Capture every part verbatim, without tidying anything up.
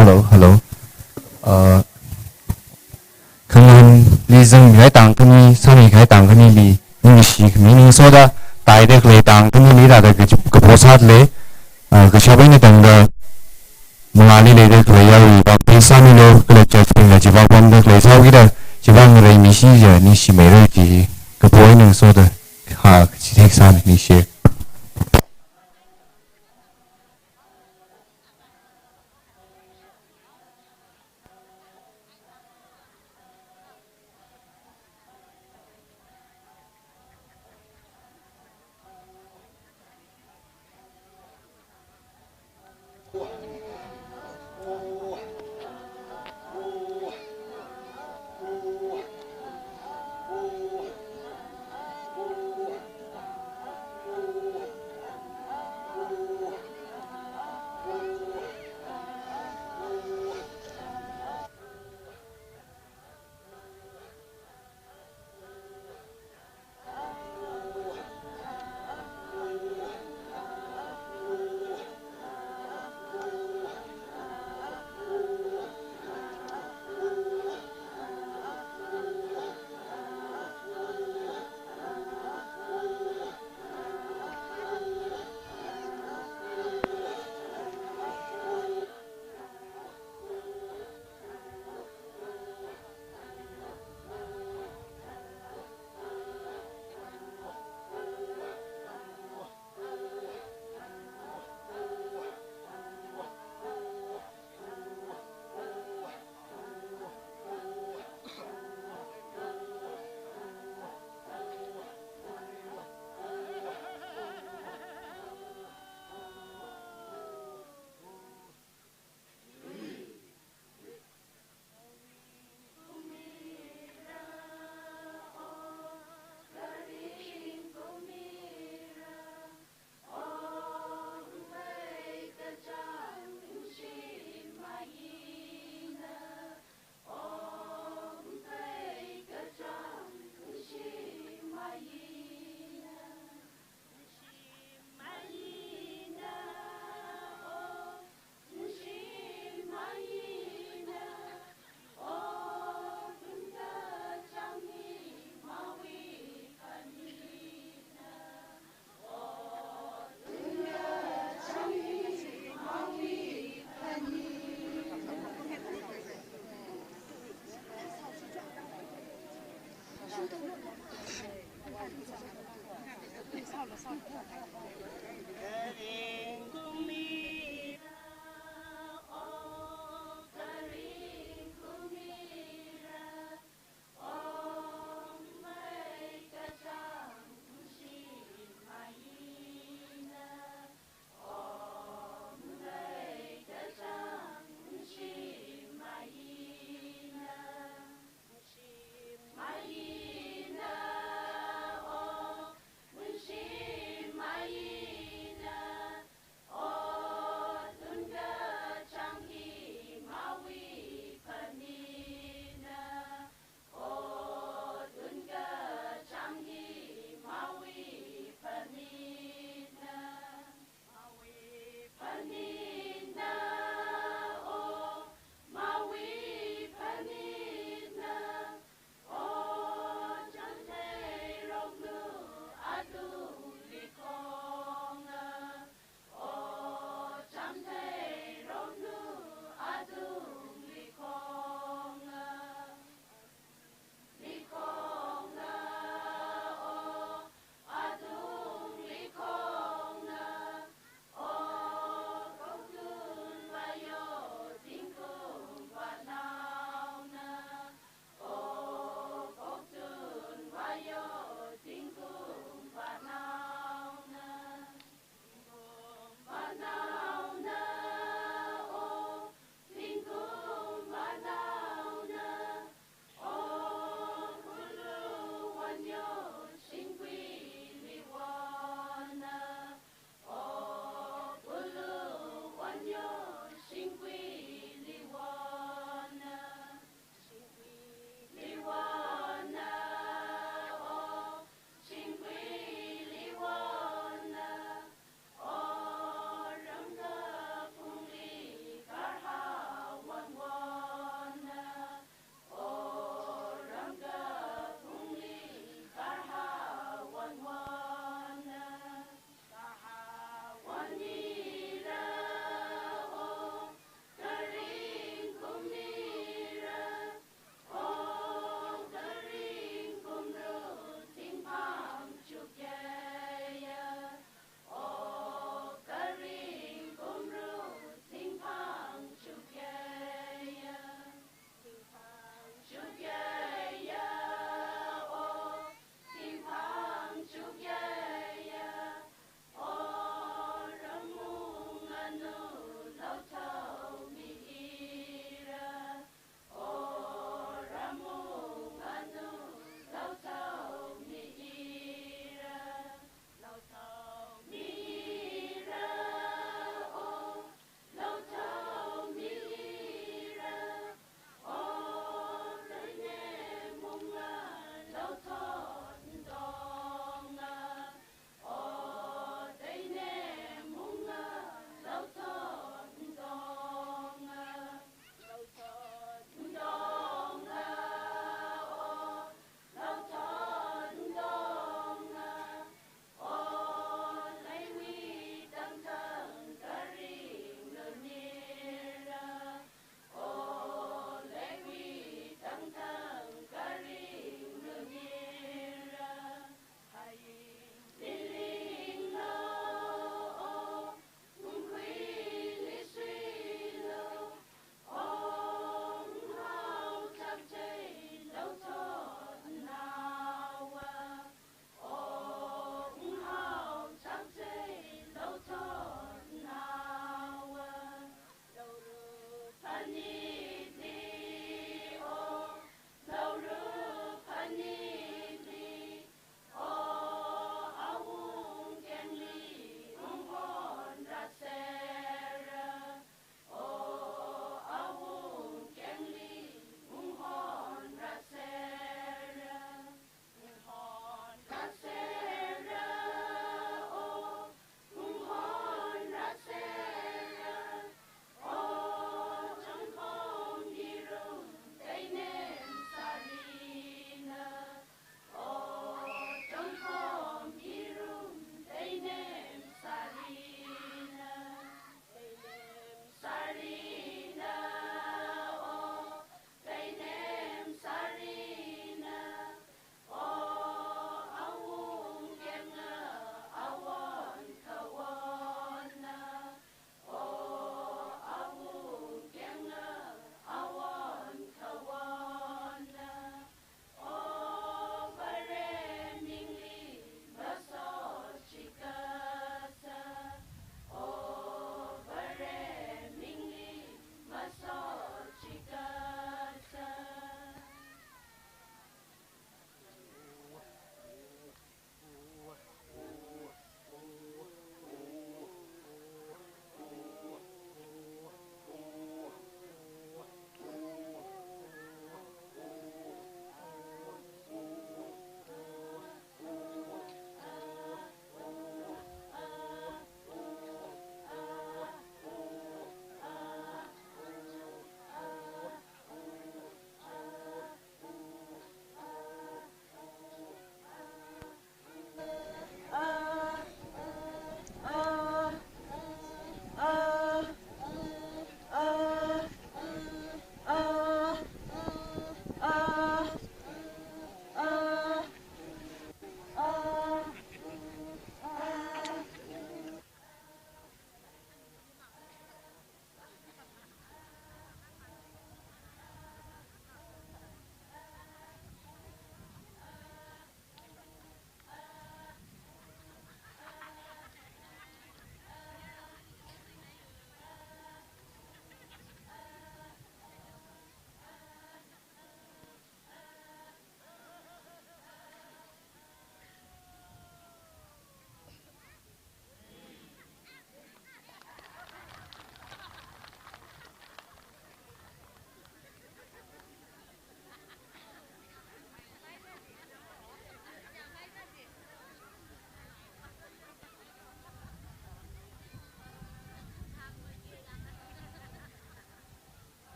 Hello, hello. Uh, khanganli zangmihai tangkhani, sāmikahai tangkhanili ningshi khami, ningsoda taida khalei tangkhanili rāda kachi-, kapo sāda lei, uh, kashap eina tangda mangāli leida khalei yaruibing pheisāmilu, kala church bingla chivak pamda khalei sāhaokida, chivak ngareimishi jiakha ningshimeira chi, kapo eina ningsoda, ha, kachi theiksāmi, ningshi.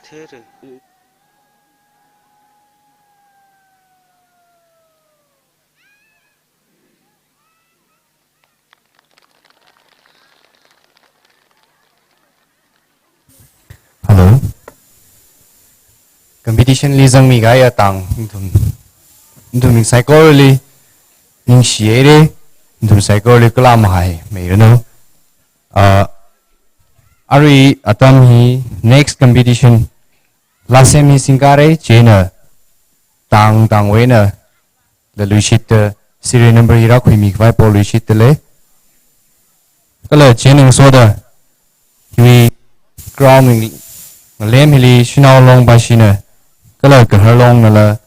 Tere. Hello. Competition li zangmi kahai tang, nathum, nathum saikora li ningshihaira, nathum saikora li kala mahai meiranu. Ah, arui atam hi next competition, last sem hi singkare, chieina tang tangwui eina la luishitta, serial number hi rākhuimi khavai po luishitta lei. Kala chieina ngasoda, hiwui crown wui ngalem hili Shanao Long Bashina, kala Gaharlong nala,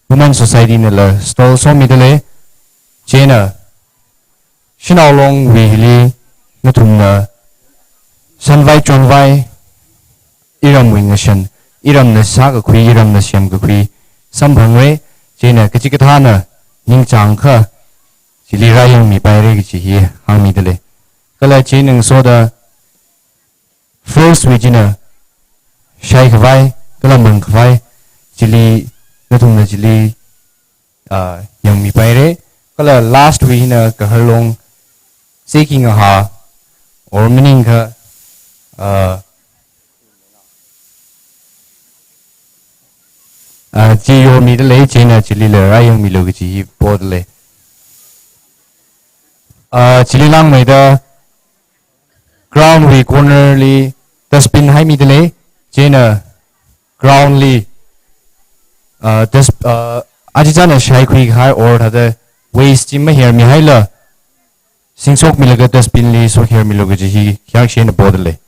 Women Society nala stall somida lei, chieina Shanao Long wui hili nathumna shanvai chonvai, iramwui ngashan, iramna sākakhui, iramna semkakhui samphangre, chieina kachikathāna ningchāngkha chili rāyangmipaira kachi hi hāngmida lei. Kala chieina ngasoda first wui china shai khavai, kala mang khavai, chili, nathumna chili, ah, yangmipaira, kala last wui hina Gaharlong seki ngahā, or maningakha, ah, ah, chi yomida lei, chieina chilila rāyangmilu kachi hi poda lei. Ah, chili langmeida, ground wui corner li dustbin haimida lei, chieina ground li, ah, dust-, ah, achichāna shaikhui kahai or thāda waste chi mahermihaila, singshokmilaga dustbin li shokhermilu kachi hi khayākshina poda lei.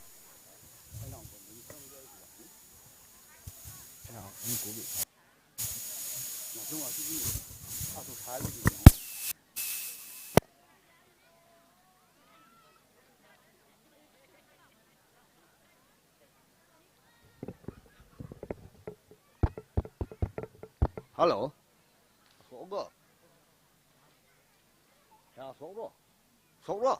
Hello. Shokra. Ya, shokra. Shokra.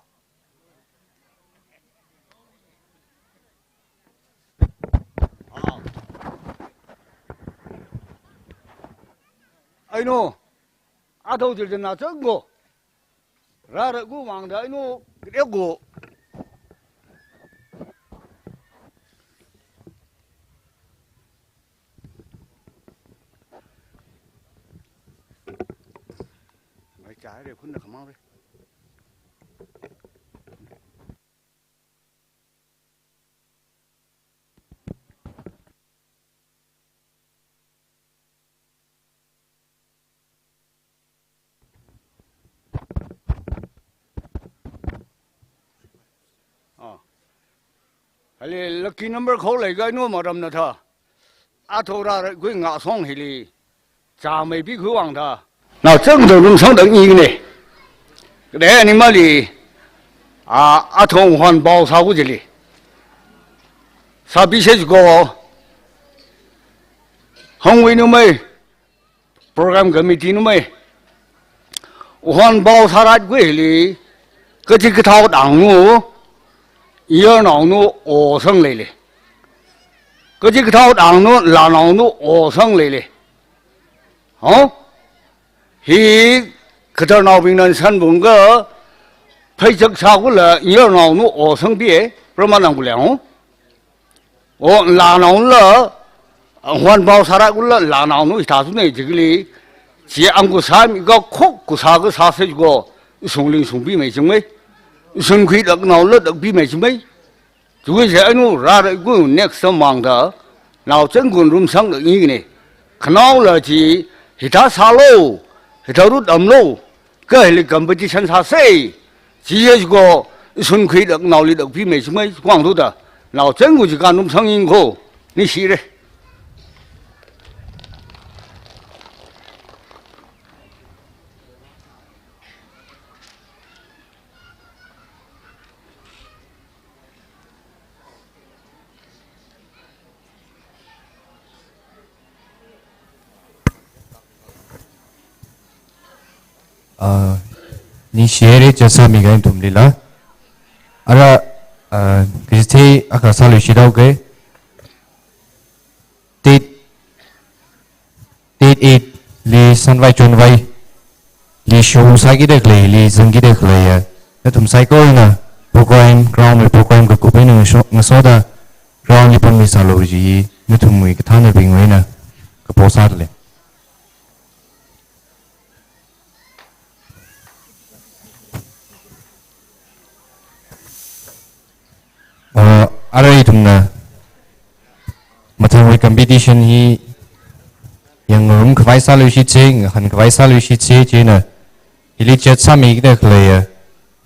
Ah. Aino. Athou jil jil na chang go. Rāra gu mangda aino, kre go. Mai chāre, khunna khamang re. Ah. Hali lucky number khou leiga aino maramna thā. Athou rāra gui ngashong hili. Chāmeipi khui vang thā. Nao chang do num sang dang i ne. Kade ni mali. A, athou hon bao sā gu jili. Sāpi se go. Hangwui numei. Program committee numei. Hon bao sārat gui hili. Kachikathao dang nu. Iyar nao nu o sang lei lei. Kachikathao dang nu, la nao nu o sang lei lei. Ho? Hi, khatar naobingna san bung ga, phaichak sā gula, iyar nao nu o sang pi e, praman ang gula ho. O, la nao la, hon bao sāra gula, la nao nu hithā su ne jigli, chi ang gu sāmi ga khok gu sā ga sā se go, sungling sungpi mei chungmei, sunkhui dak nao la dakpi mei chungmei. Chiwui se aino rāra gu next samang da, nao chang gun rum sang da i ne. Khanao la chi, hithā sālo, hithā rut amlo, ka hili competition sā se. Chi ye go, sunkhui dak nao li dakpi mei chungmei, kwang tu da. Nao chang gun chi kan rum sang ing ko, ni shi re. Ah, ningshihaira chāsāmi kahai nathumlila. Ara, ah, kachithei akha sāluishit haoke. Sanvai Chonvai li shong sākida khalei, li zangkida khalei ya, nathum saikora eina program, ground wui program kakup eina ngaso-, ngasoda ground li pammi sālu kaji hi nathumwui kathānabingwui eina kapo sāda lei. Uh, arui ithumna mathangwui competition hi yangngarum khavai sāluishitse, ngahān khavai sāluishitse, chieina hili judge sāmikida khalei ya,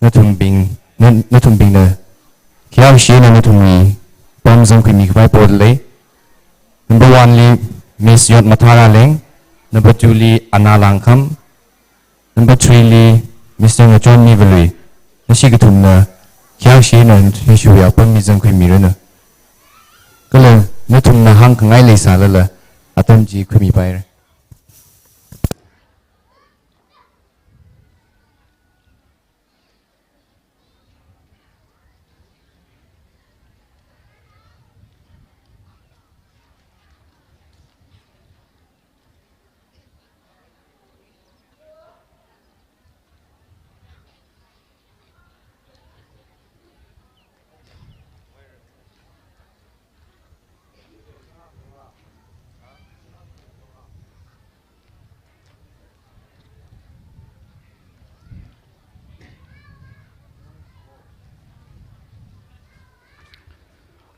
nathumbing, na-, nathumbingna khayākashi eina nathumwui apam zangkhuimi khavai poda lei. Number one li Miss Yotmathā Raleng, number two li Anna Langkham, number three li Mister Ngachon Nivalui. Nashi kathumna khayākashi eina nathumwui apam hi zangkhuimiranu. Kala nathumna hāngkhangai leisālala atam chi khuimipaira.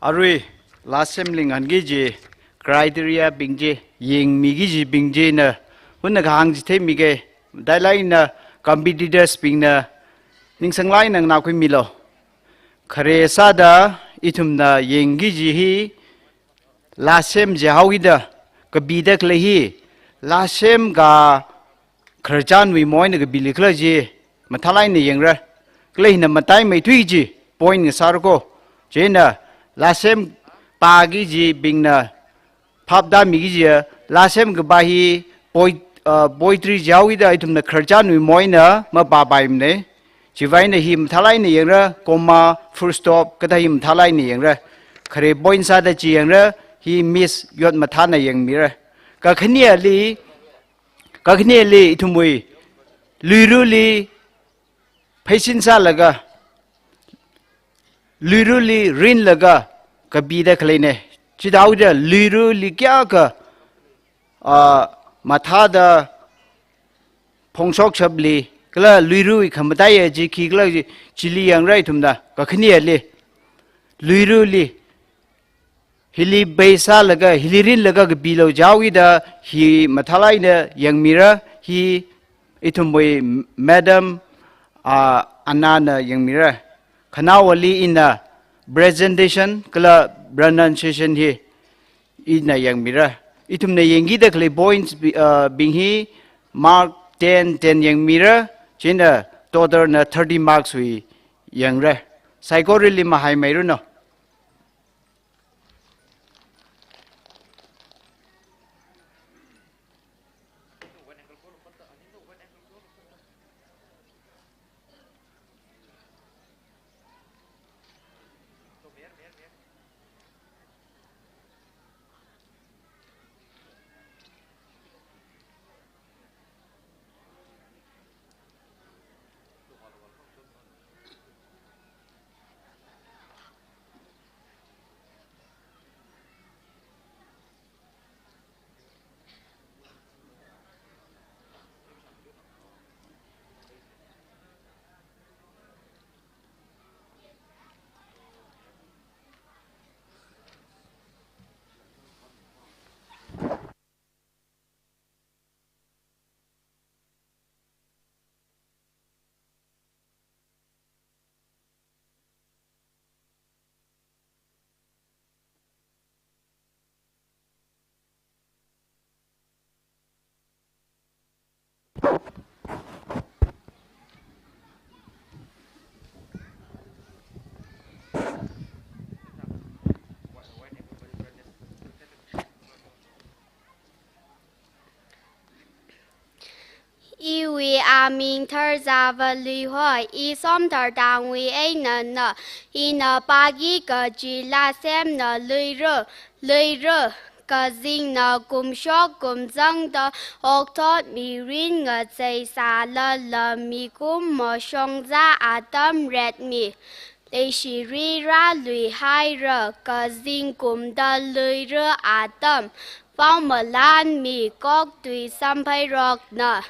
Arui last sem li ngahānki kaji criteria bing chi, yangmiki kajibing china, hunna kahāng chi theimikei, matailak eina competitors bingna ningsanglak eina nganākhuimilu. Khare sāda ithumna yangki kaji hi, last sem jihaokida kapida khalei hi, last sem ka khararchanwui moina kapili khala chi mathālak eina yangra. Kala hina mataimeithui kaji point ngasārako. Chieina last sem pāki kajibingna phap tāmiki kaji ya, last sem kapā hi poi-, uh, poetry jihaokida ithumna khararchanwui moina mapāpaimana. Chivang eina hi mathālak eina yangra, comma, full stop, kathā hi mathālak eina yangra. Khare point sāda chi yangra, hi Miss Yotmathāna yangmira. Kakhaneli, kakhaneli ithumwui Luirali pheisin sālaga, Luirali rinlaga kapida khaleina. Chithāhaoda Luirali kayākha, ah, mathāda phongshokshapli, kala Luirali khamataiya chi khikhala chi, chili yangra ithumna, kakhaneli. Luirali hili phei sālaga, hili rinlaga kapilu jihaokida hi mathālak eina yangmira, hi ithumwui Madam, ah, Annana yangmira. Khanaowali ina presentation kala pronunciation hi ina yangmira. Ithumna yangkida khalei points bi-, ah, bing hi mark ten, ten yangmira, chieina total na thirty marks wui yangra. Saikorali mahaimeiranu. Iwui aming Tharzavalui hoi, i Somdal town wui einana, ina pāki kaji last sem na Luira, Luira Kazingna kumshok kumzangda okthot mirin ngachei sālala mikum mashongzā atam retmi. Leishiri rālui haira, kazing kumda luira atam, pao malanmi kok tui samphairokna.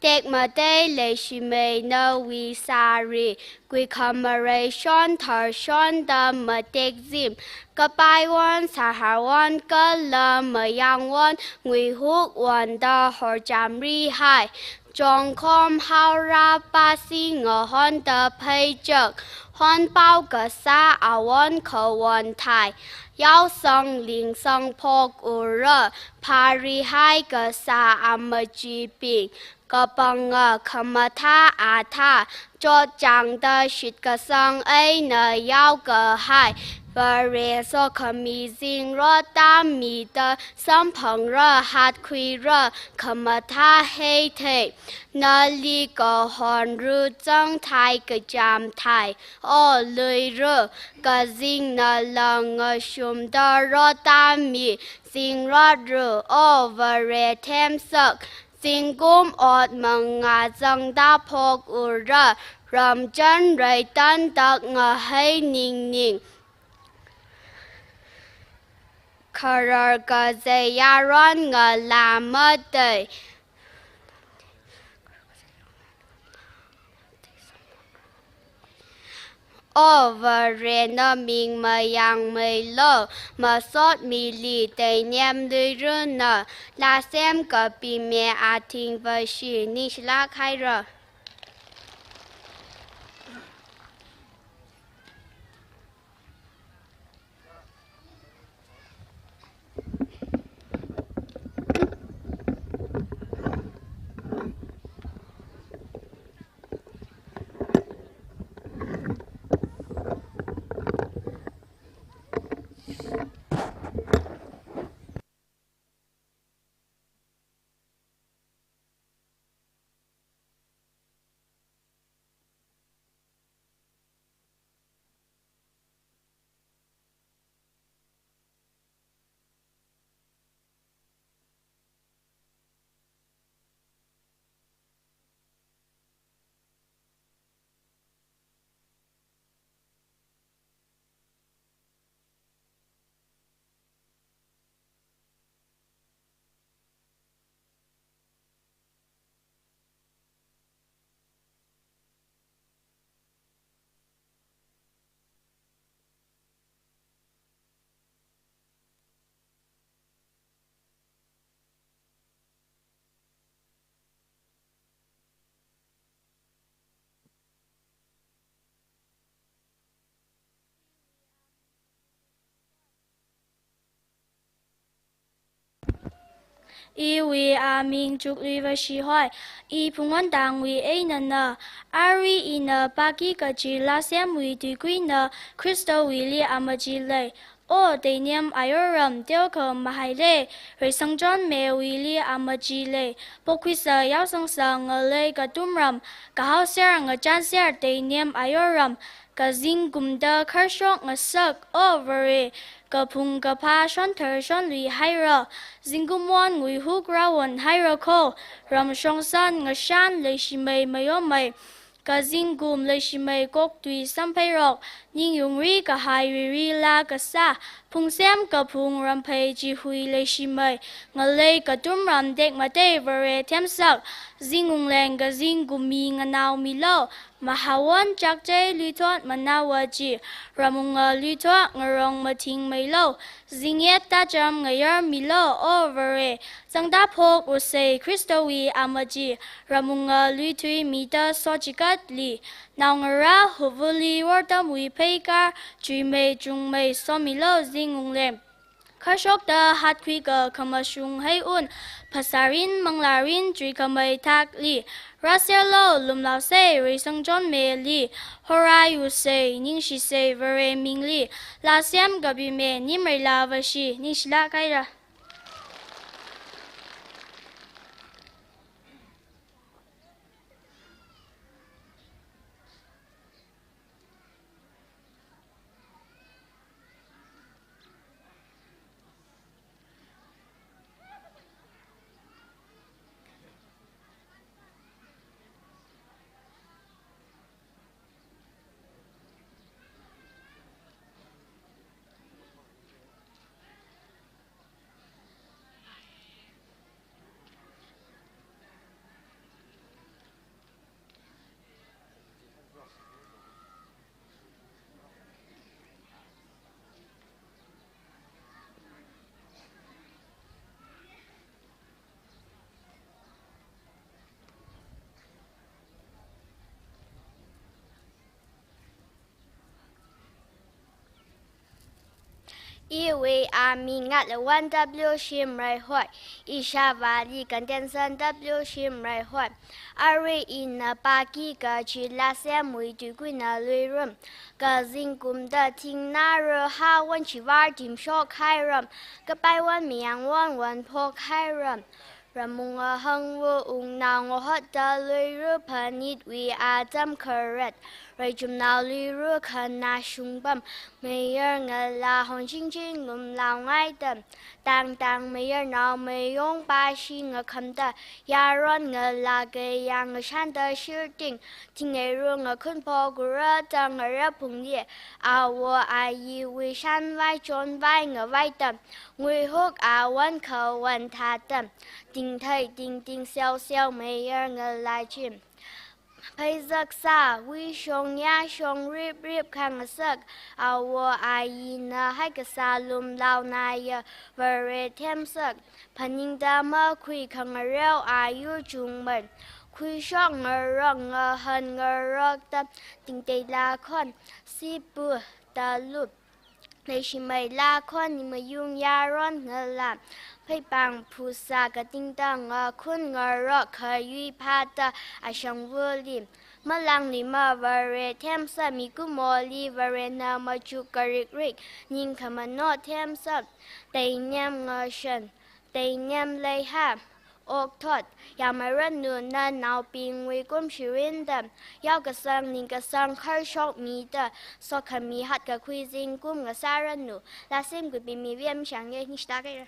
Tekmatei leishimei nawui sāri, kuikhamarei shonthar shonda matekzim, kapaiwon sāharwon kala mayangwon nguihuk wonda horchamri hai. Chongkhom haora pasi ngahonda pheichak, honpao kasā awon khawon thai, yaosang lingsang phok ura, phari hai kasā amachibing, kapanga khamathā athā, chotchangda shitkasang eina yaokahai, Vare sokhami zingrot tamida samphangra hatkhuira khamathā heithei. Nali kahon ruchang thai kacham thai, o luira, kazingna langashumda rot tami zingrotru, o Vare themsak. Zingkum ot mangā zangda phok ura, ramchan reitan tak ngahei ningning. Kharar kazei yaron ngalā matei. O Vare naming mayangmeilo, masotmili teinem luiruna, lāsem kapime athing vashi ningshilāk haira. Iwui aming chukluiva shihoi, i phungwon tangwui einana, arui ina pāki kachi lāsemwui tuikuina, Khristawuili amachi lei. O teinem ayoram teokha mahaile, reisangchonmewuili amachi lei, pokhuisa yaosangsang ngalei katumram, kahaoser ngachanser teinem ayoram, kazing kumda kharshok ngasak, O Vare, kaphung kaphā shonthar shonlui haira, zingkumwon nguihuk rawon haira kho, ramshongsan ngashan leishimei mayomei, kazing kum leishimei koktui sampheirok, ningyungri kahai ririla kasā, phungsem kaphung ramphei chihui leishimei, ngalei katumram tekmatei Vare themsak, zingungleng kazing kumi nganaomilo, mahawan chakchei luithot manava chi, ramunga luithot ngarong mathingmeilo, zingyet tacham ngayarmilo, O Vare, zangda phok usei Khristawui amachi, ramunga luithuimida sochikatli, naongarā huvuli wortamwui pheikar, chuimei chungmei somilo zingungleng. Kharshokta hatkhuika khamashung heiun, phasārin manglārin chuikhamei thakli, rāserlo lumlaosei reisangchonmeli, horaiusei ningshisei Vare mingli, lāsem kapime nimreila vashi ningshilāk haira. Iwui aming Ngatlawan W Shimrei hoi. Ishāvāli Kantenson W Shimrei hoi. Arui ina Paki kachi lāsemwui tuikuina Luirum. Kazingkumda thingna roha wanchivar timshok hairam. Kapaiwan miyangwan wanphok hairam. Ramung ahangwui wungnao ngahotta Luiru phanitwui atam kharet. Reichumnao Luiru khanā shungpam. Mayar ngalā hongchingching lumlao ngaita. Tangtang mayarnao mayong pashi ngakhamda. Yaron ngalā kayāng ngashanda shirting. Thingeiru ngakhun phokura tang ngarap phungli. Awo ayiwui shanvai chonvai ngavaita. Nguihok awan khawan thāta. Tingthei tingting siao siao mayar ngalā chim. Pheizak sāwui shong yāshong riprip khangasak. Awo ayina haikasā lumlao naya Vare themsak. Phaningda makhui khangareo ayur chungman. Khuishok ngarok ngahan ngarokta tingtei lākhon. Sipu talup. Leishimei lākhon mayung yaron ngalā. Pheipāng phusā katingda ngakhun ngarok khayui phāta ashangvuli. Malangli ma Vare themsa mikumoli Varena machuk karikrik. Ningkhamano themsa. Teinem ngashan. Teinem leiha. Okthot, yāmarannu nanaobingwui kumshirinda, yaokasang ningkasang kharshok mida, sokhami hatkakhui zingkum ngasārannu, lāsem kupi miviam shangye nishita kaira.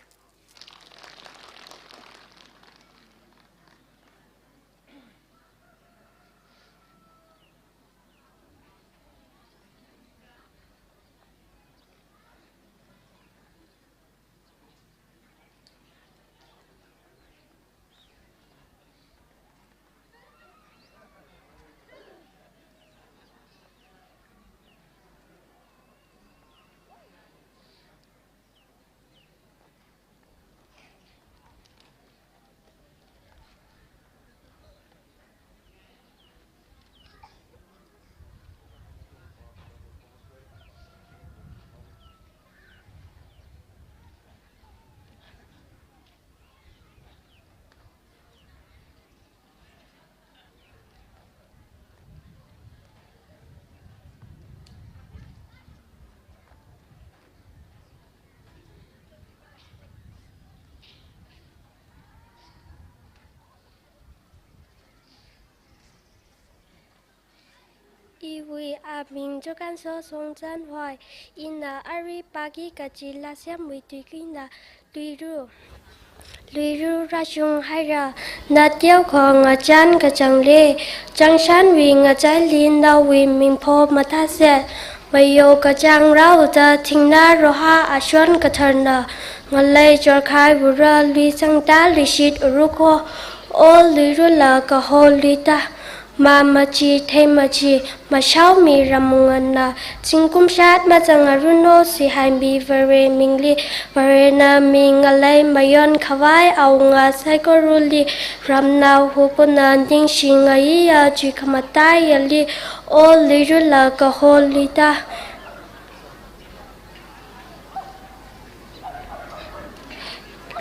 Iwui aming Jokanso Songchan hoi, ina arui Paki kachi lāsemwui tuikuina Luiru. Luiru rāshung haira, na teokha ngachan kachāngle, changshanwui ngachaili nawui mingpho mathāse, mayo kachāng rāuda thingna roha ashon katharna, ngalei chorkhai wura luisangda luishit uruko, o Luirula kaho luida. Mamachi, theimachi, mashaomi ramungana, zingkum shat mazangaruno sihaimi Vare mingli, Varena mi ngalei mayon khavai awunga saikorali, ramnao hupuna ningshi ngaiya chi khamataiali, o Luirula kaho luida.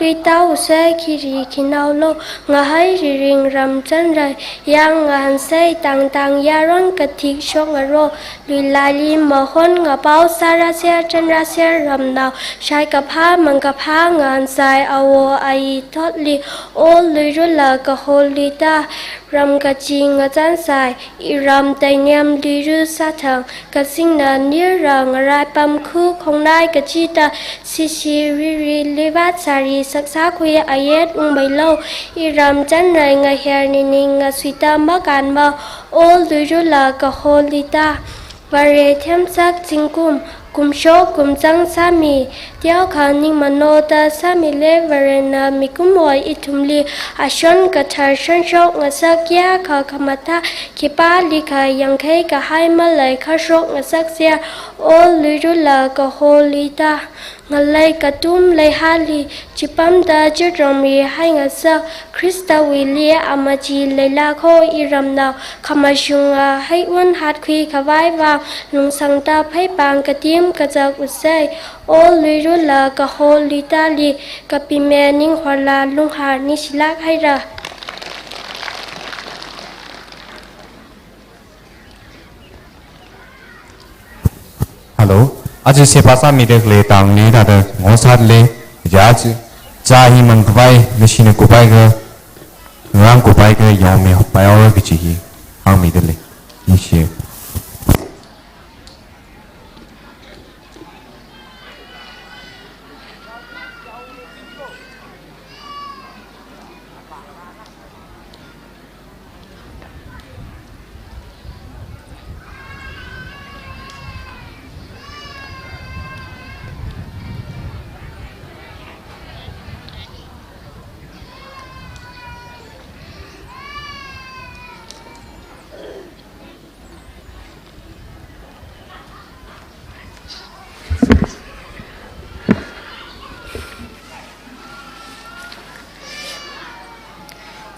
Luitao sai khiri khinaolo, ngahai riring ramchanrai, yang ngahansai tangtang yaron kathik shok ngaro, luilaili mahon ngapao saraser chanraser ramnao, shai kaphā mang kaphā ngahansai awo ayi thotli, o Luirula kaho luida, ram kachi ngachansai, iram Teinem Luiru sāthang, kasingna nira ngaraipam khu khongnai kachida, sisi riri livat sari saksakhui ayet ungmeilo, iram chanrai ngaher nining ngasuida makanma, o Luirula kaho luida. Vare themsak zingkum, kumshok kumchang sāmi, teokha ningmanoda sāmile Varena mikumoi ithumli, ashon kathar shonshok ngasakya kha khamathā, khipālikha yangkhei kahai malei kharshok ngasakser, o Luirula kaho luida. Ngalei katum leihāli, chipamda chitramri haingasak, Khristawuili amachi leilāk ho iramnao, khamashunga heiun hatkhui khavai vang, lungsangda pheipāng katim kazak usei, O Luirula kaho Luitāli, kapime ninghorla lunghar ningshilāk haira. Hello. Aja seba sāmida khalei tangli thāda ngosāda lei, ya chi, cha hi mang kupai, machine kupai ka, ngarang kupai ka, yong mi pai aur kachi hi, hāngmida lei. Ningshi.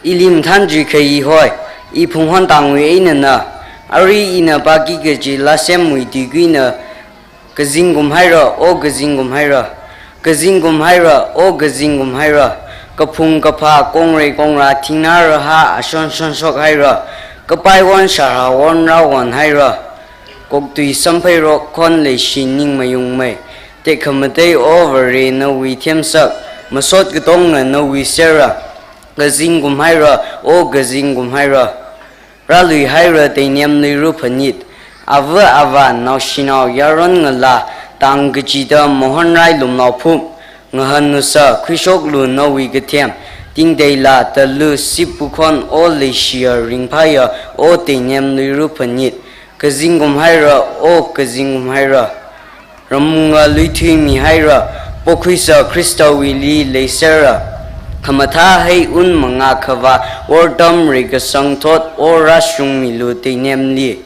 Ili mathān juikhayei hoi, i phunghon tangwui einana, arui ina pāki kaji lāsemwui tuikuina, kazingkum haira, o kazingkum haira, kazingkum haira, o kazingkum haira, kaphung kaphā kongrei kongrā thingnā rahā ashon shonshok haira, kapaiwon sharhawon rawon haira, koktui sampheirok khon leishi ning mayungmei, tekhamatei o Vare nawui themsak, masot katongna nawui serra, kazingkum haira, o kazingkum haira. Rālui haira Teinem Luira phanit, ava ava naoshinao yaron ngalā, tang kachida mahonrai lumnao phup, ngahan nusa khuishoklu nawui kathem, tingteila talu sip pukhon o leishiya ringphāya, o Teinem Luira phanit, kazingkum haira, o kazingkum haira. Ramunga luithuimi haira, pokhuisa Khristawuili leiserra. Khamathā heiun mangā khavā, wortam reikasang thot, o rāshungmilu Teinemli.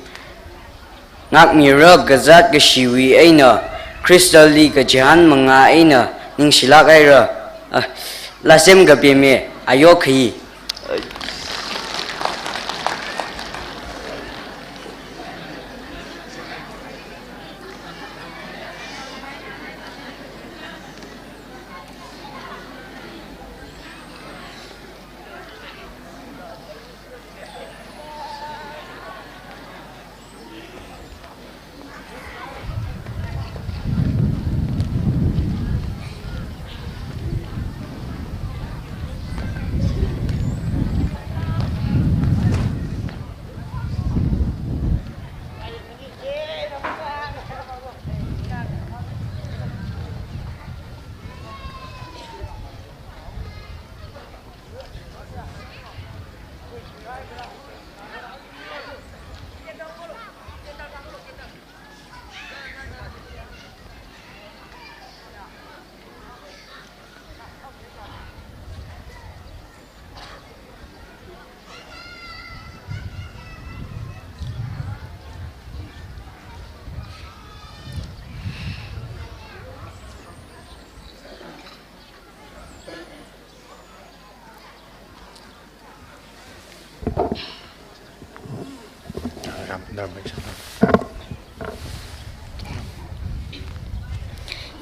Ngākmira kazāt kashiwui eina, Khristali kachihān mangā eina, ningshilāk haira. Ah, lāsem kapime, ayo khayi.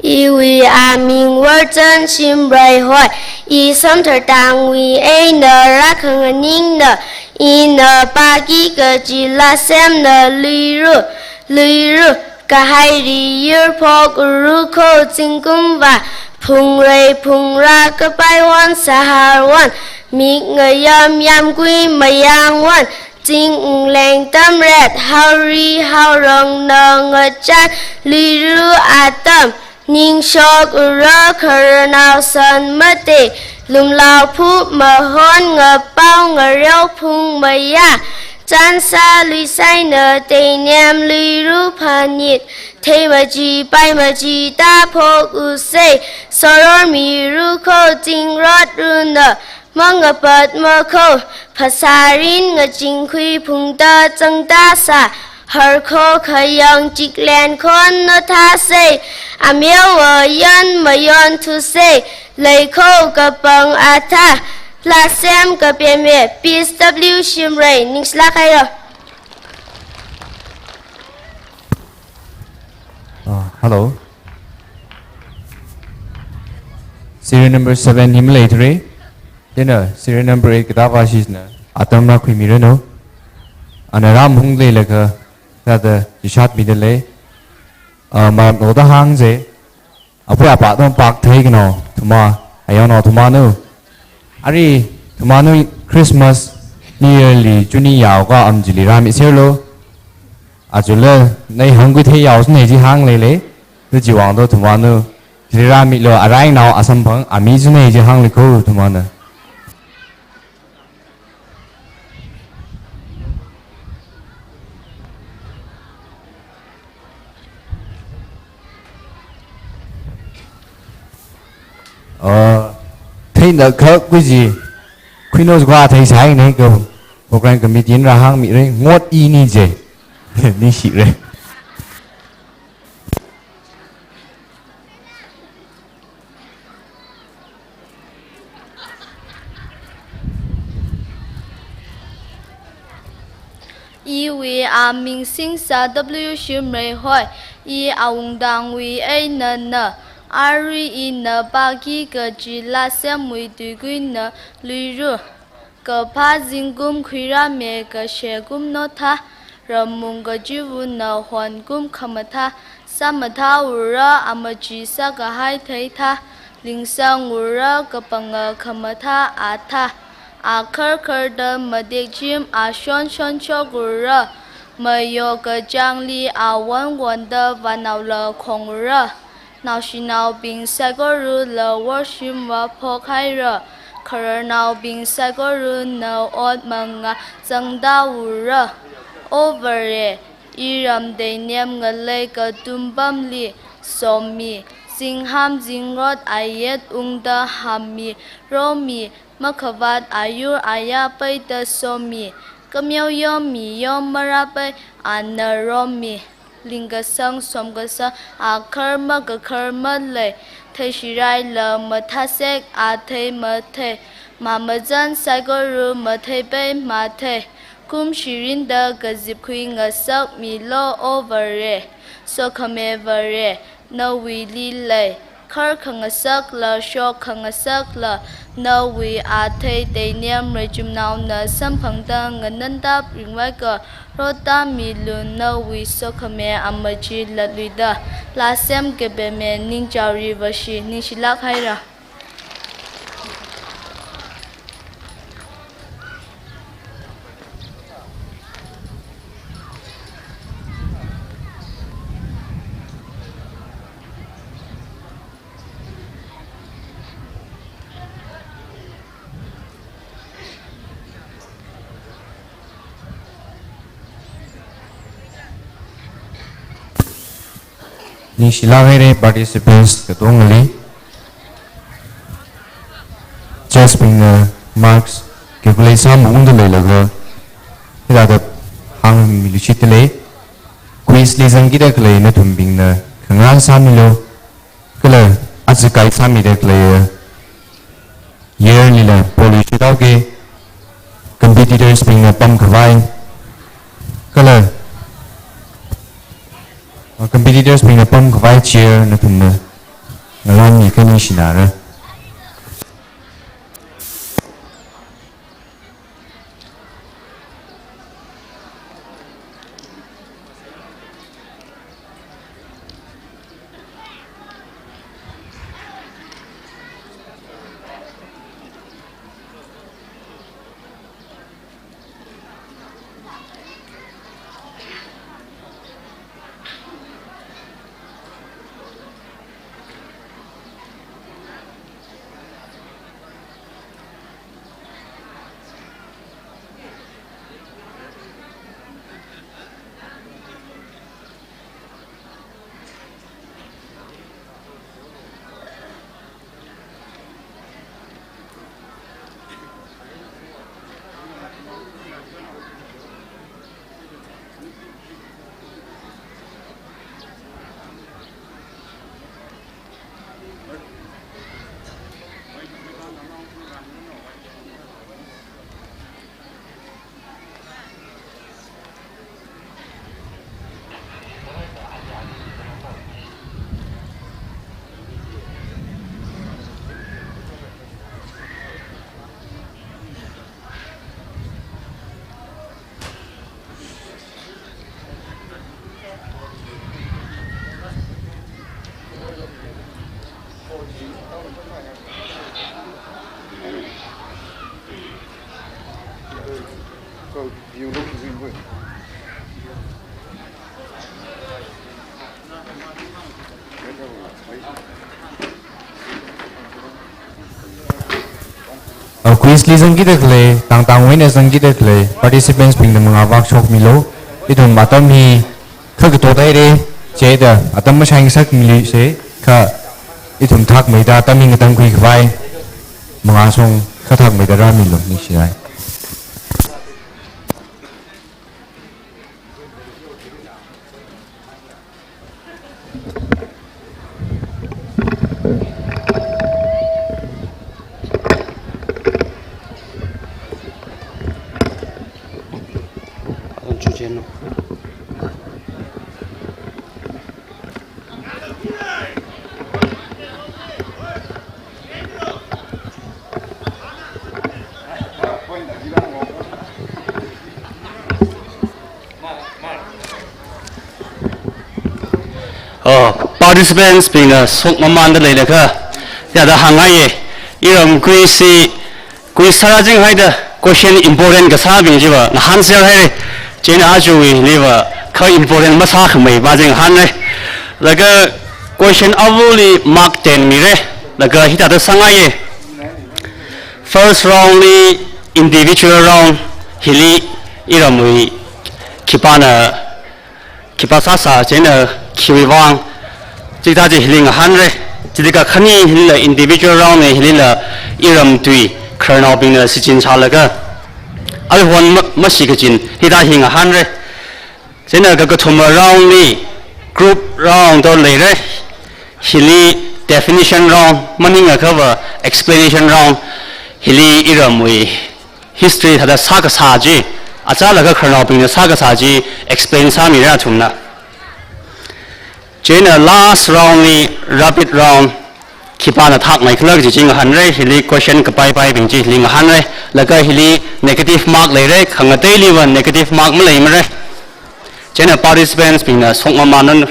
Iwui aming Worchan Shimray hoi, i Samthar tangwui eina rākhanganingna, ina pāki kaji lāsemna Luira, Luira, kahairi yur phok uru kho zingkum vā, phungrei phungrā kapaiwon sāharwon, mik ngayām yāmkui mayāngwon, zing ngleng tamret, haori haorongna ngachān, Luira atam, ningshok ura kharanao san mate, lumlao phup mahon ngapao ngareo phung mayā, chānsā luisaina Teinem Luira phanit, thei machi pai machi ta phok usei, soror miru kho zingrot runa, mangapat makho, phasārin ngachingkhui phungta zangta sā, Harkho khayang chiklen khon no thāsei, ameowa yan mayon thusei, leikho kapang athā, Lasem Kapeme, Peace W Shimray, ningshilāk haira. Ah, hello. Serial number seven hi maleithura. Chieina serial number eight katāva shina atam rākhuimiranu. Ana rāmahung leilaga thāda chishat midalei. Ah, maram noda hāngsa. Apui apa dong pak thei kano thuma, ayonao thumanu. Ari thumanu Christmas, New Year li chuni yaoka am chili rāmiserlu. Ajala nei hāngkhui thei yaosei nei chi hāngleilei. Chiwui vang do thumanu, chili rāmilu, arainao asamphang ami chi nei chi hānglikho thumanu. Ah, theida kha kuji khuino zukha theisai nei ko, program committee na rāhāngmira, ngot ini je. Ningshira. Iwui aming Singsa W Shimray hoi, i awungtangwui einana, arui ina pāki kaji Lasemwui tuikuina luira. Kaphā zingkum khuirāmi kashe kum nothā, ramung kajiwui nahon kum khamathā, sāmathāura amachi sākahai theithā, lingsangura kapanga khamathā athā, akharkharda matekchim ashonshon shokura, mayo kachāngli awon wonda vānaola khongura. Naoshinaobing saikorala worship vāphok haira, khararnaobing saikorana ot mangā zangda ura. O Vare, iram teinem ngalei katum pamli somi, zingham zingrot ayet ungda hammi, romi, makhavāt ayur ayā peida somi, kameo yomi yom marāpai ana romi. Lingkasang somkasang akhar makakhar malei, theishiraila mathāsek athei mathei, mamazan saikora matheipai mathei, kum shirinda kazipkhui ngasakmilu O Vare, sokhami Vare, nawuili lei. Khar khangasakla, shok khangasakla, nawui athei teinem rechumnaona samphangda nganantap ringvai karotāmilu nawui sokhami amachi latluida. Lasem Kapeme ningchaori vashi, ningshilāk haira. Ningshilāk haira participants katongali. Judge bingna marks calculate sāmaungda leilaga, hithāda hāngmiluishitda lei. Quiz li zangkida khalei nathumbingna khangarān sāmilu. Kala aja guide sāmida khalei year lila poluishit haoki, competitors bingna pamkhavai. Kala, uh, competitors bingna pamkhavai chair nathumna ngalānmi kani shinara. Uh, quiz li zangkida khalei, tangtangwui eina zangkida khalei, participants bingna mangā vak shokmilu, ithum atam hi kha kato taire, chida atam mashai ngasakmilu se, kha ithum thakmeida atam hi ngatangkhui khavai, mangā shong kha thakmeida rāmilu, ningshinai. Oh, participants bingna shokmamānda leilakha, yāda hāngngaiye, iram quiz hi, quiz sārāching haida, question important kasābing chiva ngahānser haire, chieina aja hiliva kha important masākhamei pa chi ngahānre. Laga question avali mark ten mire, laga hithāda sāngaiye. First round li individual round, hili iramwui khipāna khipā sāsā, chieina khiwui vang, chikathā chi hili ngahānre. Chithāda khani hilila individual round ne, hilila iram tui khararnaobingna shichin sālaga, aruihon ma-, mashi kachin, hithāda hi ngahānre. Chieina kakathuma round li group round da leire. Hili definition round, maningakhava explanation round, hili iramwui history thāda sākasā chi, achālakha khararnaobingna sākasā chi explain sāmira athumna. Chieina last round li rapid round, khipāna thakmeikhala kaji chi ngahānre, hili question kapai paibing chi hili ngahānre, laga hili negative mark leire, khangateiliva negative mark maleimare. Chieina participants bingna shokmamānun.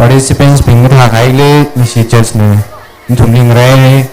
Participants bing kathā kahaile, ningshi judge na, nathum ning rai.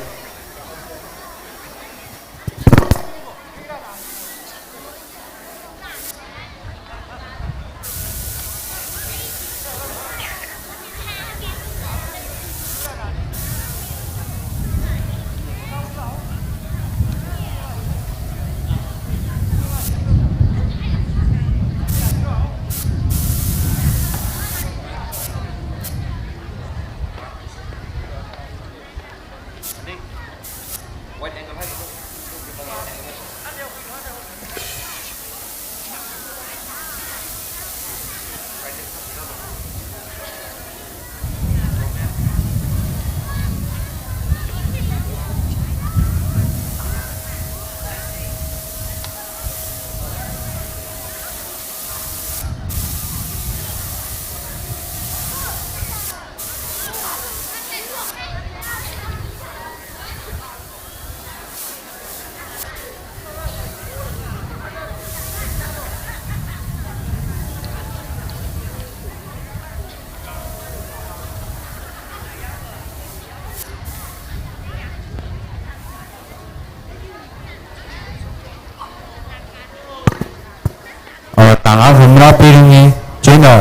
Oh, tangā humra piringi, chieina.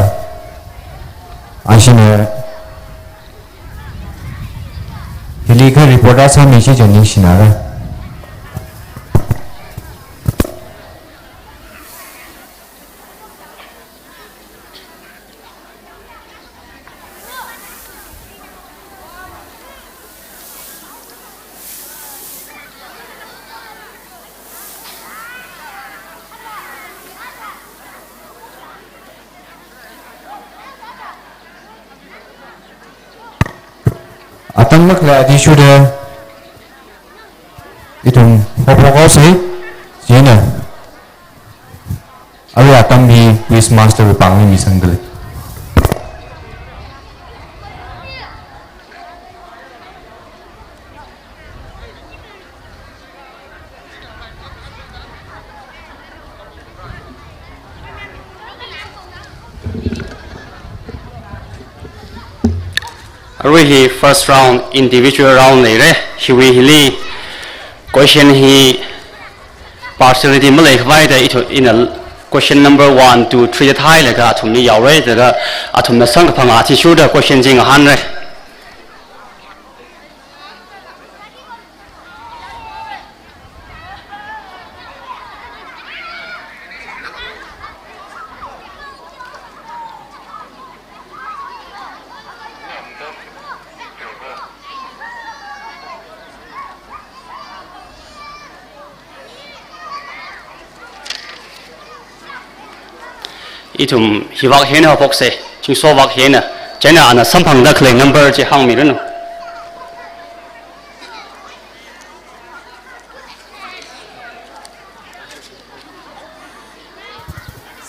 Ashina. Hili kha reporter sāmi shi jani shinara. Atam makla di shuda ithum hopo kau sai, chieina. Arui atam hi quiz master wui pāngli misangdalei. Arui hi first round, individual round leira. Hiwui hili question hi partiality maleikhavai da ithum ina question number one, two, three da theilaga athumli yaora, laga athumna samkaphang athishurda question chi ngahānra. Ithum hivak hina haophoksa, chingso vak hina, chieina ana samphangda khalei number chi hāngmiranu.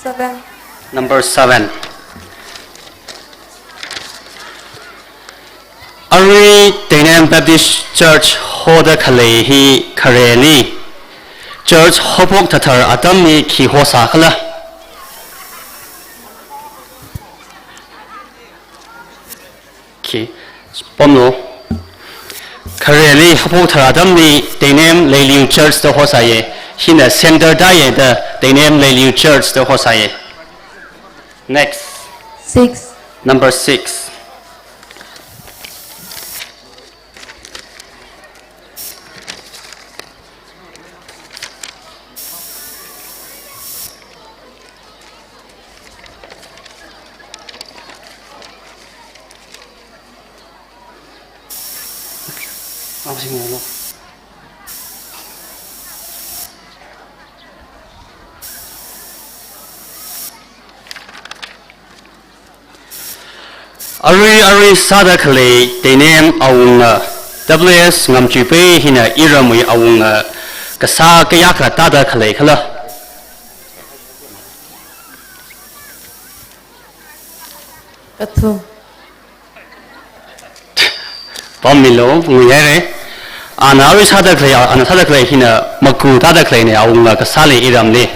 Seven. Number seven. Arui Teinem Baptist Church hoda khalei hi khareli church haophok thathar atamli khi hosākhala? Khi, pamlu. Khareli haophok thathar atamli Teinem Leiliu Church da hosāya. Hina center tāya da Teinem Leiliu Church da hosāya. Next. Six. Number six. Arui, arui sāda khalei Teinem awunga, W S Ngamchuipei hina iramwui awunga, kasā kayākha tāda khaleikhala? Kathum. Pammilu, nguihaira. Ana arui sāda khalei, ana sāda khalei hina maku tāda khaleina, awunga kasāli iramli.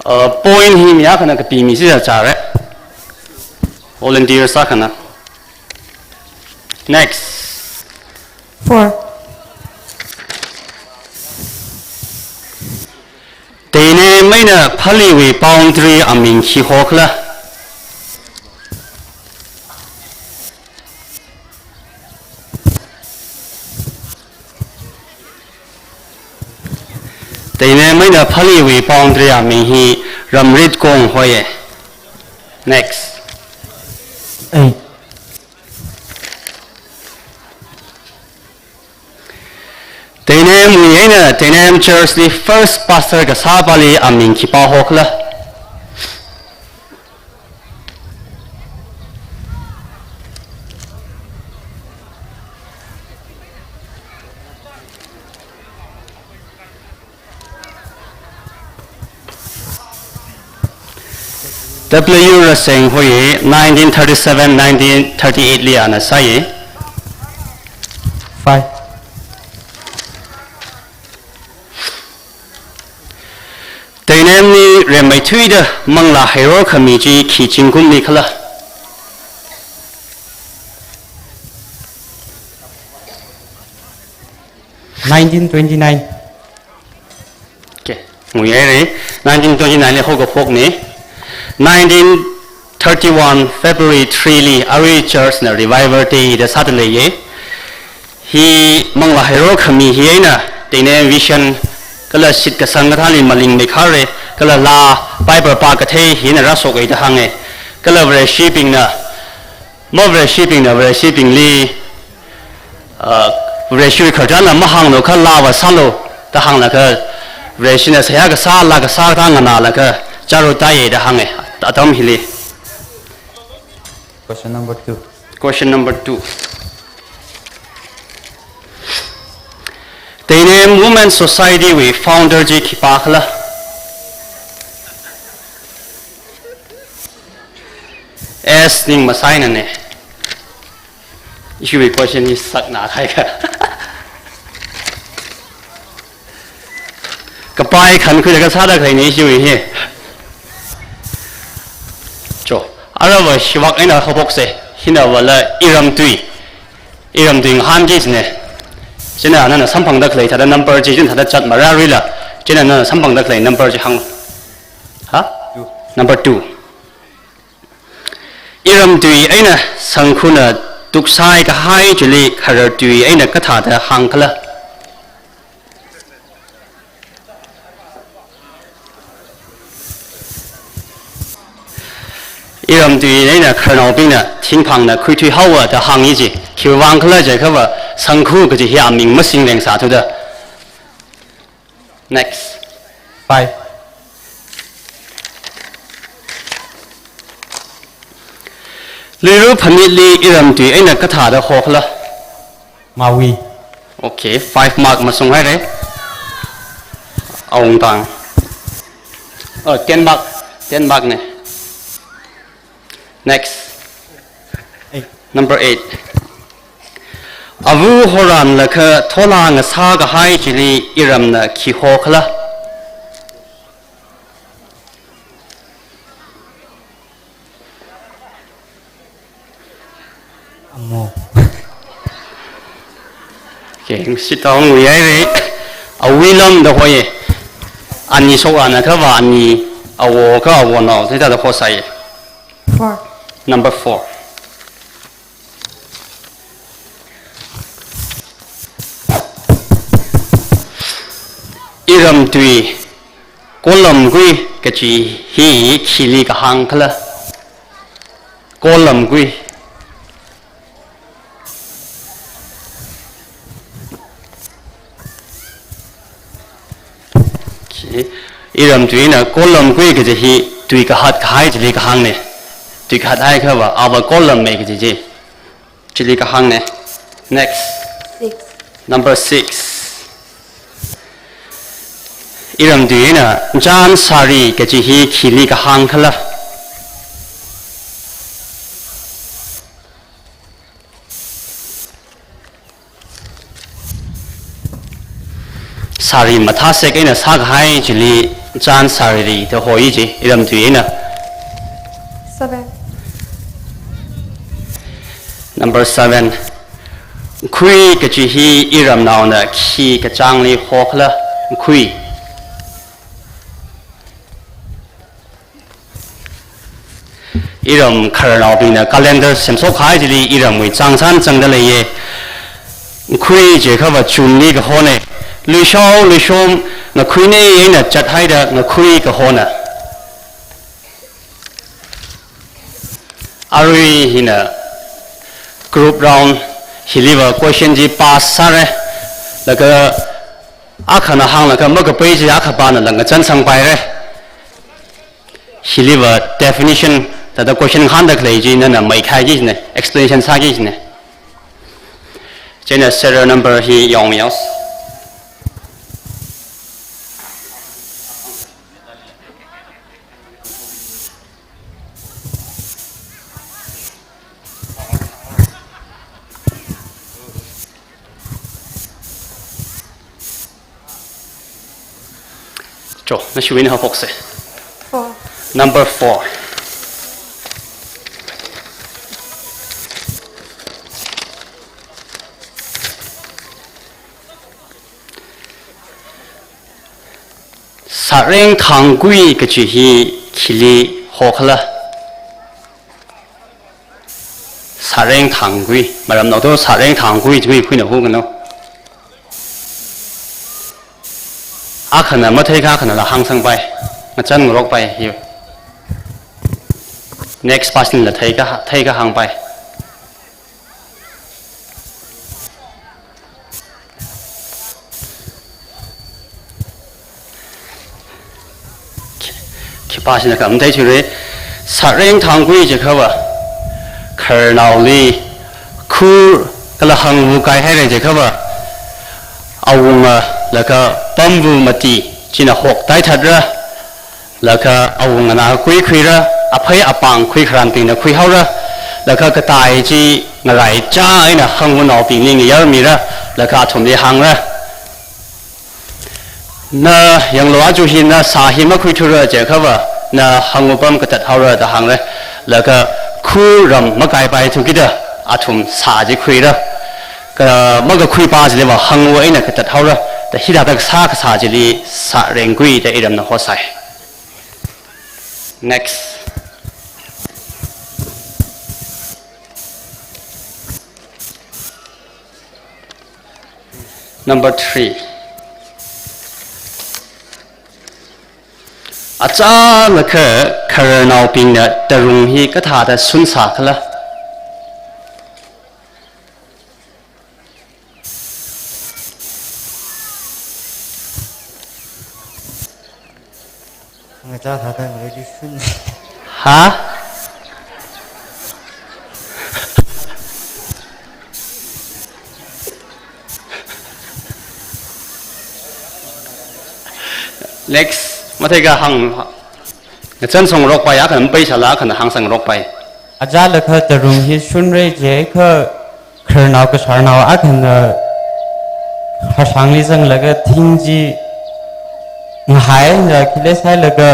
Uh, point hi mi akhana kapimi sāchara. Volunteer sākhana. Next. Four. Teinem eina Phaleewui boundary aming khi hokhala? Teinem eina Phaleewui boundary aming hi Ramrit Kong hoya. Next. Eight. Teinemwui eina Teinem Church li first pastor kasāpāli aming khipā hokhala? W Raseng hoi, nineteen thirty-seven, nineteen thirty-eight li ana sāya. Five. Teinemli remmeithuida manglā heiror khami chi khi zingkumli khala? Nineteen twenty-nine. Okay, nguihaira, nineteen twenty-nine li haokaphokna. Nineteen thirty-one February three li arui church na Revival Day da sāda leiya. Hi manglā heiror khami hi eina Teinem vision kala shitkasang kathāli malingmeikhara, kala laa Bible pā kathei hina rāshoka da hānga. Kala Vareshibingna, ma Vareshibingna, Vareshibingli, uh, Vareshiwui khararchanna mahānglu kha laava sālu da hānglaga, Vareshina seihā kasā, laa kasā kathā nganālaga chāra tāya da hānga, atam hili. Question number two. Question number two. Teinem M Women Society wui founder chi khipākhala? S Ningmasainane. Ishiwui question hi sakna khaika. Kapai khankhuilaga sāda khaleine ishiwui hi. Cho, aruiva shivak eina haophokse, hina vala iram tui. Iram tui ngahānki jine. China nana samphangda khalei thāda number chi, china thāda chat marāruila. China nana samphangda khalei number chi hāng. Ha? Two. Number two. Iram tui eina shangkhuna tuksai kahai chili kharar tui eina kathāda hāngkhala? Iram tui eina khararnaobingna thingphangna khuithui haowa da hāngi ji. Khiwuivang khala jiakhava shangkhu kaji hi aming masingleng sāthuda. Next. Five. Luira phanitli iram tui eina kathāda hokhala? Mawi. Okay, five mark masunghaire. Awungtang. Oh, ten mark. Ten mark ne. Next. Eight. Number eight. Avu horanlakha thola ngasā kahai chili iramna khi hokhala? Amo. Okay, sit down, wuihaire. Awui lamda hoiye. Ani shokra na kha va ani, awo kha awonao, thāda hosai. Four. Number four. Iram tui, kolam kui kaji hi khili kahāng khala? Kolam kui. Okay. Iram tuina kolam kui kaji hi tui kahat kahai chili kahāngne. Tui kahat haiakha va, ava kolam me kaji chi. Chili kahāngne. Next. Six. Number six. Iram tuina chan sari kaji hi khili kahāng khala? Sari mathāsek eina sākahai chili chan sari da hoi ji, iram tuina. Seven. Number seven. Khui kaji hi iramnaona khi kachāngli hokhala? Khui. Iram khararnaobingna calendar semshok kahai chili iramwui chāng sān chāngda leiye. Khui jiakha va June li kahone. Luishao, luishom, ngakhuine eina chathaida ngakhui kahona. Arui hina group round hili va question chi pass sāre. Laga akhana hānglaga makapai chi akhapana langkachān sangpaire. Hili va definition, thāda question hāngda khalei chi nana maikhaiki jine, explanation sāki jine. Chieina serial number hi yong yos. Cho, nashiwui eina haophokse. Four. Number four. Sareng thangkui kaji hi khili hokhala? Sareng thangkui, maram nao to sareng thangkui chi khuina hokano. Akhana matheikha akhanala hāngsangpai, ngachān ngarokpai hi. Next person la theikha, theikha hāngpai. Khipāshina khamatei chire, sareng thangkui jiakha va, khararnaoli khur kala hangvu kaihaire jiakha va, awunga Laga pamvu mati china hoktaithatra, laga awunga nganā kakui khuira, aphei apāng khuikharānbingna khuihaora, laga katai chi ngaraichā eina hangvunaobingli ngayarmira, laga athumli hāngra. Na yanglu aja hi na sā hi makhuithura jiakhava, na hangvu pam katathaora da hāngra, laga khu ram makaipaithu kida athum sā chi khuira. Ka makakhuipa chiliva hangvu eina katathaora, da hithāda kasā kasā chili sārengkhui da iramna hosai. Next. Number three. Achālakha khararnaobingna tarung hi kathāda sunsā khala? Ngachā thāda ngaredi sun. Ha? Next, mathei kahāng, ngachān sangrokpai, akhana mapai sāla, akhana hāng sangrokpai. Achālakha tarung hi sunra jiakha khararnao kasharnao akhana harshangli zanglaga thing chi ngahai na khile sailaga,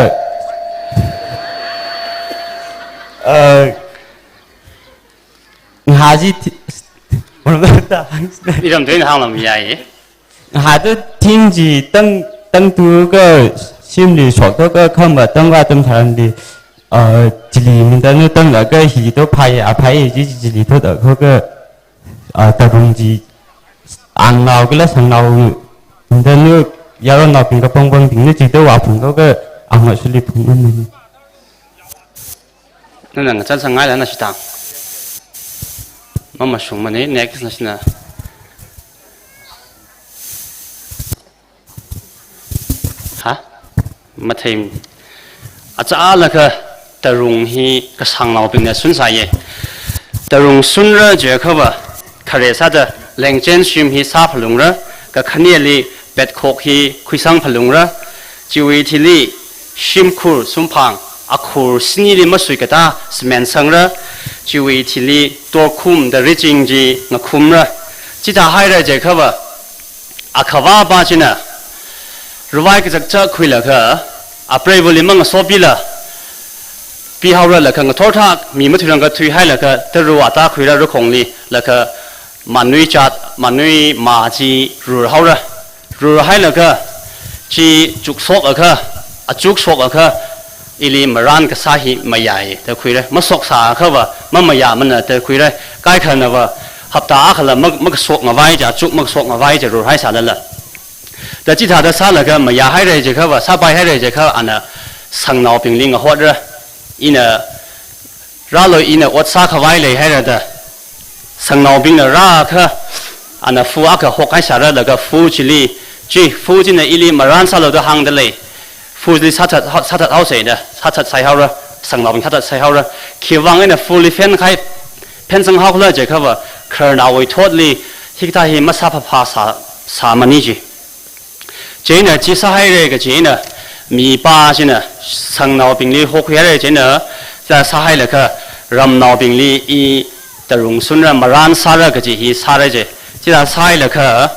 uh, ngaha chi thi-, iram tuina hānglam yai. Ngaha tu thing chi tang, tangthuka shimli shoktoka khamba tangva tam tharanli, uh, chili mintanu tanglaga hi to phai, aphai chi chili thotda khoka, ah, tarung chi angnao kala sangnao mintanu yaronnaobing kapangpangbingna chida vāphungkaka angma shuli phungmani. Nana ngachān sangngaila na shitang. Mamashungmani, next na shina. Ha? Mathei. Achālakha tarung hi kasangnaobingna sunsāya. Tarung sunra jiakhava, khare sāda lengchen shim hi sāphalungra, kakhaneli petkhok hi khuisangphalungra, chiwui thili shimkhur sumphang, akhur sinili masuikatā cement sangra, chiwui thili torkhum da riching chi ngakhumra. Chithāhaira jiakhava, akhavāpa china ravai kachakcha khuilaga, apreivali mangasopila pihaora laga ngathorthak mi mathuirangkha thuihailaga tara vātākhuira rakhongli, laga manui chat, manui mā chi rurhaora. Rurhailaga chi chukshokakha, achukshokakha, ili marān kasā hi mayāi da khuira. Mashoksā akhava mamayāmana da khuira. Kaikhanava hapta akhala mak-, makashok ngavai ja, chuk makashok ngavai ja rurhaisālala. Da chithāda sālaga mayāhaira jiakhava, sāpaihaira jiakha ana sangnaobingli ngahotra. Ina rālu, ina ot sākhavai leihaira da. Sangnaobingna rākha, ana fu akha hokhaisāra laga fu chili, chi fu china ili marān sālu da hāngda lei. Fu chili sāthat, sāthathaosei da, sāthatsaihaora, sangnaobing sāthatsaihaora. Khiwuivang eina fuli phenkahai, phensang haokhala jiakhava, khararnaowui thotli, hikathā hi masāphaphā sā, sāmani chi. Chieina chi sāhaira kachi eina, mipa china sangnaobingli hokhuihaira chieina, chithā sāhailaga ramnaobingli i tarung sunra marān sāra kachi hi sāra chi. Chithā sāhailaga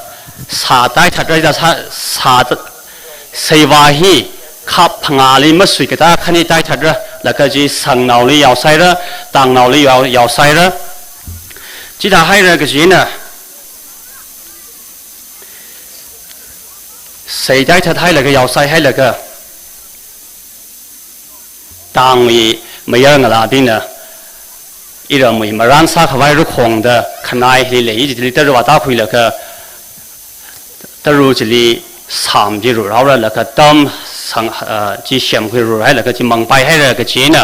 sātaithatra, chithā sā, sā, seiva hi khap phangāli masuikatā khani taithatra, laga chi sangnaoli yaosaira, tāngnaoli yao, yaosaira. Chithāhaira kachi eina, seitaithathailaga, yaosaihailaga, tāngwui mayar ngalābingna iramwui marān sākhavai rakhong da khanai hili lei, chili tara vātākhuilaga, tara chili sam chi rurhaora laga tam sang, ah, chi semkhui rurhailaga chi mangpaihaira kachi eina,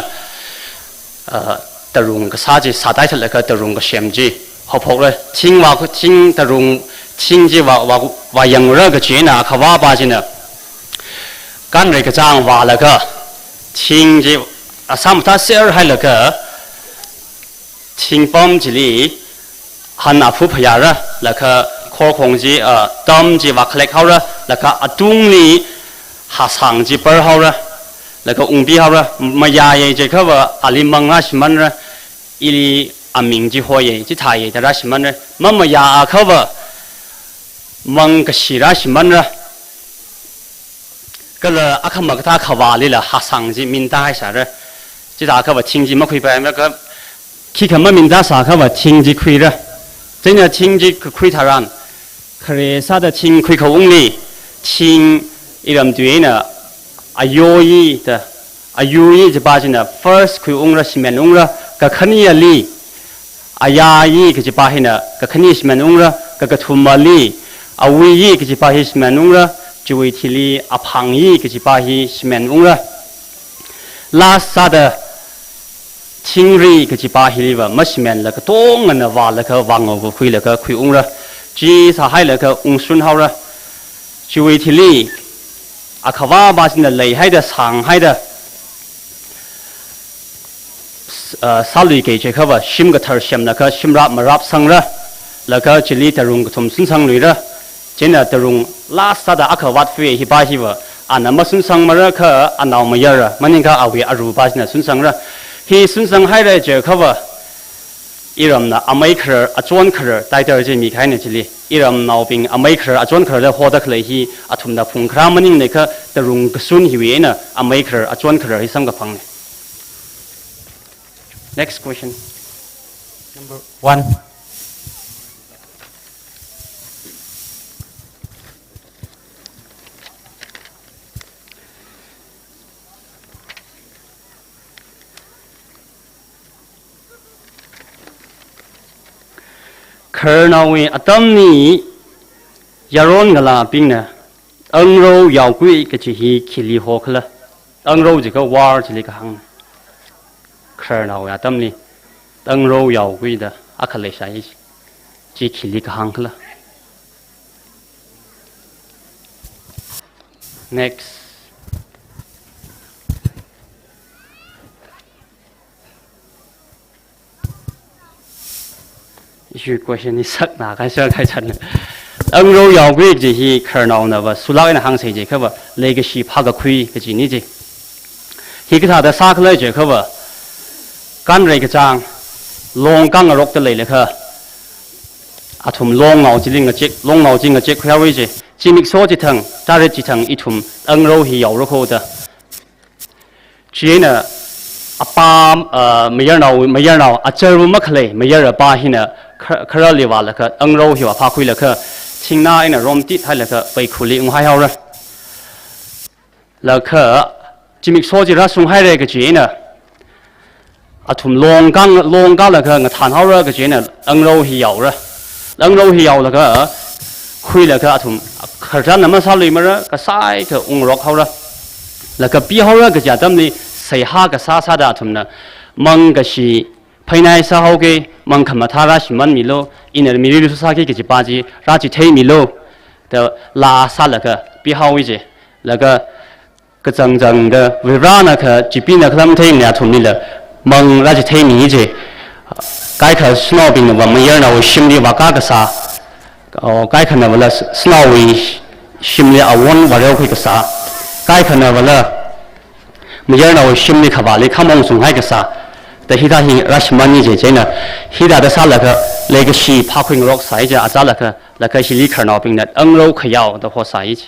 ah, tarung kasā chi sātaithatlaga tarung kasem chi haophokra. Thing vā, thing tarung, thing chi vā, vā, vāyangra kachi eina akhavāpa china kanrei kachāng vālaga, thing chi asam ta serhailaga, thingpam chili han aphut phayāra, laga khorkhong chi, ah, tam chi vākhalek haora, Laga atungli hasang chi parhaora. Laga ungpihaora. Mayāya jiakhava ali mang rāshimanra. Ili aming chi hoiya, chithāya da rāshimanra. Mamayāakhava mang kashi rāshimanra. Kala akhama kathā khavālila hasang chi mintāhaisāra. Chithākhava thing chi makhuipaimara kha, khikha mamintāsākhava thing chi khuira. Chieina thing chi kakhui tharan, khare sāda thing khuikhaungli, thing iram tui eina ayoyi da, ayoyi kajipa china first khuiungra, shimenungra, kakhaneli, ayāyi kajipa hina kakhane shimenungra, kakathumali, awuiyi kajipa hi shimenungra, chiwui thili aphangyi kajipa hi shimenungra. Last sāda thingri kajipa hiliva mashimenla katongana vālaga vāngaokakhuilaga khuiungra. Chi sāhailaga ungshunhaora. Chiwui thili akhavāva china leihaida sanghaida, s-, ah, sāluiki jiakhava shim kathar semlaga shimrap marapsangra. Laga chili tarung kathum sunsangluira. Chieina tarung last sāda akha vātfui hipa hiva, ana masunsangmara kha anaomayara, maningakha awui arupa china sunsangra. Hi sunsanghaira jiakhava, iramna amei kharar, achon kharar, title chi mikahaina chili. Iramnaobing amei kharar, achon khararla hoda khalei hi athumna phungkharā maningmana kha tarung kasun hiwui eina amei kharar, achon kharar hi samkaphangna. Next question. Number one. Khararnaowui atamli yaron ngalābingna angrao yaokui kaji hi khili hokhala? Angrao jiakha war chili kahāng. Khararnaowui atamli angrao yaokui da akha leisai, chi khili kahāngkhala? Next. Issue question hi sakna kaisa kaisa na. Angrao yaokui kaji hi khararnaonava sulāk eina hāngsei jiakhava, leikashi phākakhui kajina chi. Hi kathāda sākhala jiakhava, kanrei kachāng, long kangarokta leilakha, athum longnao chili ngachek, longnao chi ngachekkhuihaowa ji. Zimiksho chithang, tarit chithang ithum angrao hi yaora kho da. Chieina apam, ah, mayarnao, mayarnao, achārva makhalei, mayarapa hina kha-, khararli vālaga, angrao hiva phākhuilaga, thingna eina romtit hailaga, peikhuli unghaihaora. Laga, zimiksho chi rāshunghaira kaji eina, athum long kang, long kalaga ngathānhaora kaji eina, angrao hi yaora. Angrao hi yaolaga, khuilaga athum khararchanna masāluimara, kasāi kaungrokhaora. Laga pihaora kaji atamli, seihā kasā sāda athumna, mang kashi phainai sāhaoki, mang khamathā rāshimanmilu, ina miri lusāki kajipa chi rāchitheimilu, da laa sālaga pihaowa ji. Laga kachangchangda Varena kachipina khalam theina athumlila mang rāchitheimi ji. Kaikha shanaobingnava mayarnaowui shimli vākā kasā, o, kaikhanavala shanaowui shimli awon vāreokhui kasā, kaikhanavala mayarnaowui shimli khavāli khamong shunghai kasā, da hithā hi rāshimana ji. Chieina hithāda sālaga leikashi phākhuingaroksai ji, achālaga, laga hili khararnaobingna angrao khayao da hosai ji.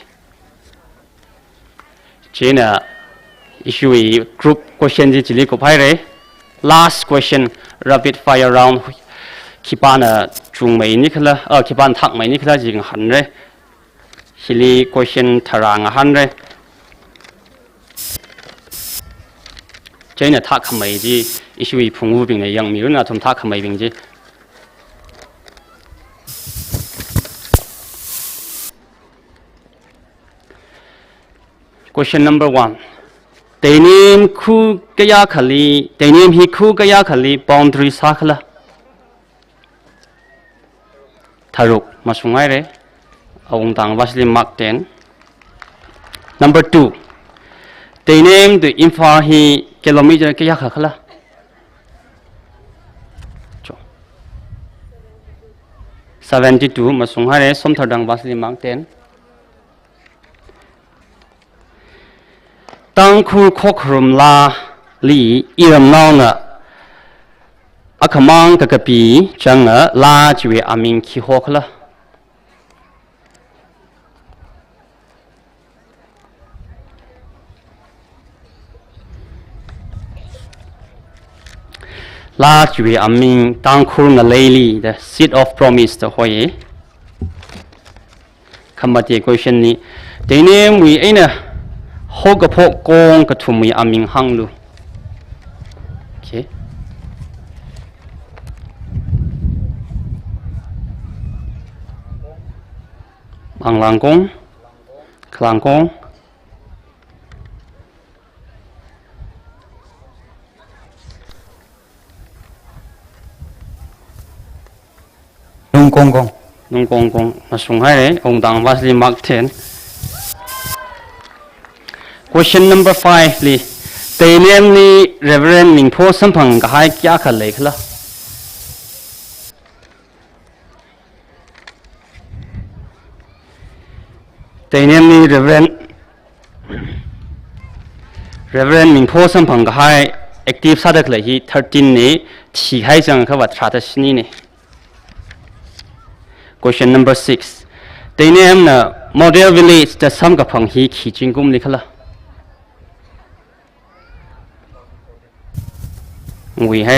Chieina ishiwui group question chi chili kuphaira. Last question, rapid fire round. Khipāna chungmeinikhala, ah, khipāna thakmeinikhala chi ngahānra. Hili question tharā ngahānra. Chieina thākkhamei chi ishiwui phungwubingna yangmiranu, athum thākkameibing chi. Question number one. Teinem khu kayākhali, Teinem hi khu kayākhali boundary sākhala? Tharuk, mashunghaira. Awungtang Vasili mark ten. Number two. Teinem to Imphal hi kilometer kayākha khala? Cho. Seventy-two, mashunghaira. Somthardang Vasili mark ten. Tangkhul Khokharum Laali iramnaona akhamang kakapi changa Laa chiwui aming khi hokhala? Laa chiwui aming Tangkhul ngaleili, the seed of promise da hoi. Khamate question ni, Teinem wui eina haokaphok kong kathumwui aming hānglu. Okay. Manglangkong, Khalangkong, Nungkongkong. Nungkongkong. Mashunghaire, ungdang vasli mark ten. Question number five li, Teinemli Reverend Mingpho samphang kahai kayākha leikhala? Teinemli Reverend, Reverend Mingpho samphang kahai active sāda khalei hi thirteen ne, thihai chang khavā tharāda shini ne. Question number six. Teinemna model village da samkaphang hi khi zingkumli khala? Nguihaire,